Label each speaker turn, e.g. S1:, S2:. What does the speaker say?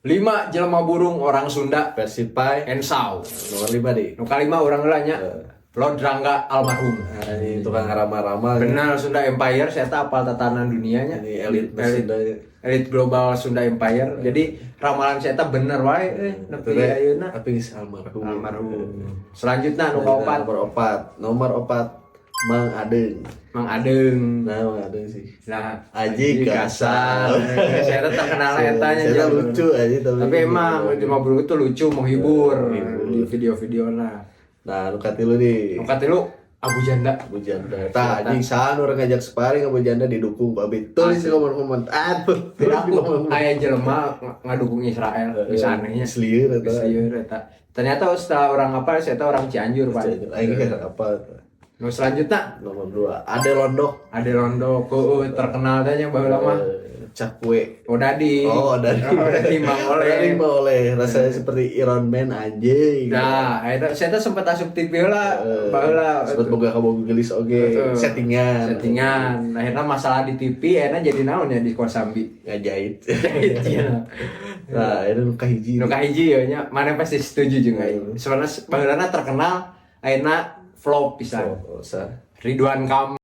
S1: Lima jelema burung orang Sunda
S2: versi Pai
S1: Ensau.
S2: Nomor 5 deh.
S1: Nu kalima urang heula nya.
S2: Eh.
S1: Lord Rangga almarhum.
S2: Nah, ini tukang ramal-ramal.
S1: Benar, Sunda Empire, saya tahu apal tatanan dunianya.
S2: Ini elit
S1: elit,
S2: Sunda.
S1: Elit global Sunda Empire. Jadi ramalan saya bener wae nepi
S2: Itu teh,
S1: ayeuna.
S2: tapi geus almarhum.
S1: Almarhum. Selanjutnya nu kaopat.
S2: Nomor 4. Nomor 4, Mang Adeng.
S1: Mang Adeng.
S2: Nah, Mang Adeng sih.
S1: Nah,
S2: Aji Gasal.
S1: Saya tuh terkenal etanya.
S2: Saya
S1: jauh.
S2: lucu aja tapi.
S1: Tapi emang cuma burung itu lucu, menghibur
S2: Menghibur.
S1: Di video-video nah.
S2: Nah, nu katilu nih.
S1: Nu katilu Abu Janda.
S2: Abu Janda. Tah, anjing saha nu urang ngajak sparring Abu Janda didukung ku abi. Tulis di komen-komen. Aduh,
S1: Tidak, aku aya jelema ngadukung Israel bisa anehnya.
S2: Geus lieur eta.
S1: Geus lieur eta. Ternyata setelah orang apa, saya tahu orang Cianjur, Pak.
S2: Aing geus apa?
S1: Nu selanjutnya
S2: Nomor 2, Ade Londok.
S1: Ade Londok, oh, terkenal tanya baheula mah.
S2: Cakwe.
S1: Oh, Dadi.
S2: Oh, Dadi.
S1: Oh, Dadi Mang Oleh.
S2: Dadi Mang Oleh. Rasanya seperti Iron Man anjing.
S1: Nah, eta saya tuh sempat asup TV lah, baheula.
S2: Sempat boga kabogoh geulis oge, settingan.
S1: Settingan. Akhirnya masalah di TV, akhirnya jadi naon ya di Kosambi.
S2: Ngajahit.
S1: Iya.
S2: Nah, ini nu kahiji.
S1: Nu kahiji ya nya, mana pasti setuju juga. Sebenarnya baheulana terkenal, akhirnya flop pisan.
S2: Oh, sah.
S1: Ridwan Kamil.